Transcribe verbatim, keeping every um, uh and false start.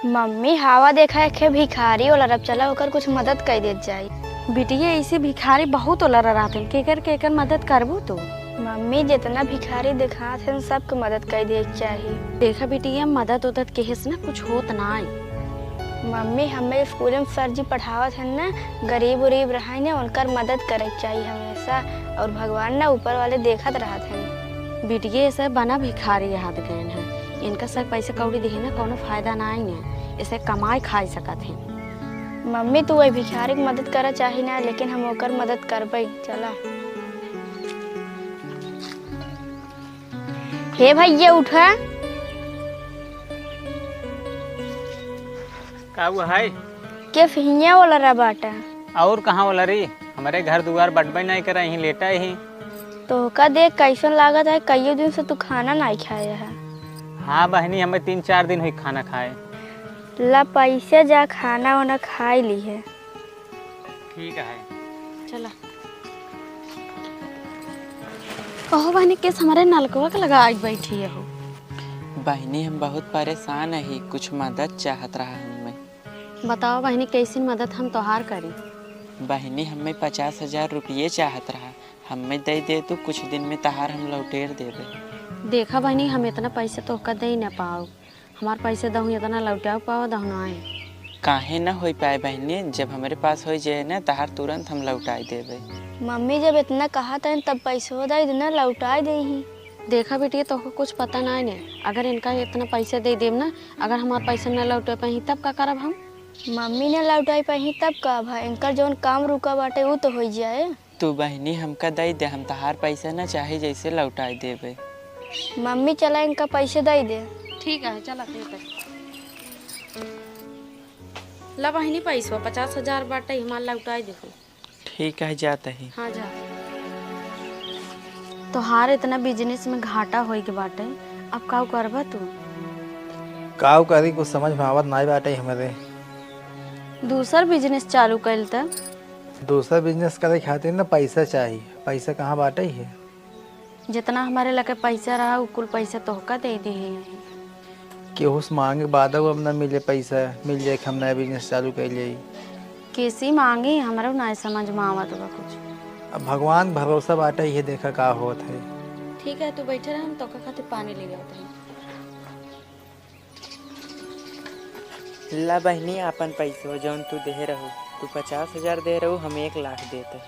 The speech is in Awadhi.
मम्मी, हवा देखा, एक भिखारी ओलरब, चला ओकर कुछ मदद कइ देत जाई। बिटिया, ऐसे भिखारी बहुत ओलरा रहत हैं, केकर केकर मदद करबू तू? मम्मी, जितना भिखारी देखात हैं, सबके मदद कइ देत चाही। देखा बिटिया, मदद उदद केहे से ना कुछ होत नाई। मम्मी, हमें स्कूल में सर जी पढ़ावत हैं ना, गरीब उरीब रहे ना, उनकर मदद करे के चाही हमेशा, और भगवान ना ऊपर वाले देखत रहत हैं। बिटिया, ऐसे बना भिखारी याद गए हैं, इनका सब पैसे कौड़ी दिहे ना, कोनो फायदा नाई है, ऐसे कमाई खाई सकत हैं। मम्मी, तू वही भिखारी के मदद करा चाही ना, लेकिन हम ओकर मदद करबे। चला। हे भैया, उठा। का हुआ है? के फिहिया वाला रा बाटा? और कहाँ वाला री? हमारे घर दुआर बटबे नहीं करा, यहीं लेटा ही। तोहका देख कैसन लागत है, कईयो दिन से तू खाना नहीं खाया है। हाँ बहनी, हमें तीन चार दिन हुई खाना खाए। ला पैसे जा, खाना वाना खाई ली है। ठीक है। चला। कहो बहनी, केस हमारे नलकवा के लगा आई बैठी हो? बहनी, हम बहुत परेशान ही, कुछ मदद चाहत रहा हमें। बताओ बहनी, कैसी मदद हम तोहार करी? बहनी, हमें पचास हजार रुपये चाहत रहा, हमें दे दे तू, कुछ दिन में तहार हम लौटेर देबे। देखा बहनी, हम इतना पैसे तोहका दे न पाओ, हमार पैसे दहू इतना लौटाओ पाओ दहू ना आए। काहे न हो पाए बहनी, जब हमारे पास हो जाए ना तहार तुरंत हम लौटाई देबे। मम्मी जब इतना कहा था तब पैसो दे देना, लौटाई दे ही। देखा बेटी, तोहका कुछ पता ना है ने, अगर इनका इतना पैसा दे देब ना, अगर हमार पैसा न लौटे पाई तब का करब हम? मम्मी न लौटाई पाई तब का भा, इनकर जौन काम रुका बाटे उ तो हो जाए। तू बहनी हमका दई दे, हम तहार पैसा ना चाहे जैसे लौटाई देबे। मम्मी चला इनका पैसे दई दे। ठीक है, चला दे दे। ला बहनी पैसवा पचास हजार बाटे, हमार लौटाई दे। ठीक है, जात ही। हाँ, जा। तोहार इतना बिजनेस में घाटा होई के बाटे, अब काऊ करबा तू? काऊ करी, कुछ समझ में आवत नाई बाटे हमरे। दूसर बिजनेस चालू कइल त? दूसर बिजनेस करे खातिर ना पैसा चाही, पैसा कहाँ बाटे है? जितना हमारे लगे पैसा रहा, उ कुल पैसा तोहका दे दे ही। केहू से मांगे के बादो अब न मिले पैसा, मिल जाए कि हम नया बिजनेस चालू कर ले। केसी मांगे, हमरो ना समझ में आवत बा कुछ। अब भगवान भरोसा बाटे, ये देखा का होत है। ठीक है, तू बैठे रह, हम तोका खातिर पानी ले आवत हई। ला बहनी, आपन पैसो जौन तू देहे रहू, तू पचास हजार दे रहू, हम एक लाख देत हई।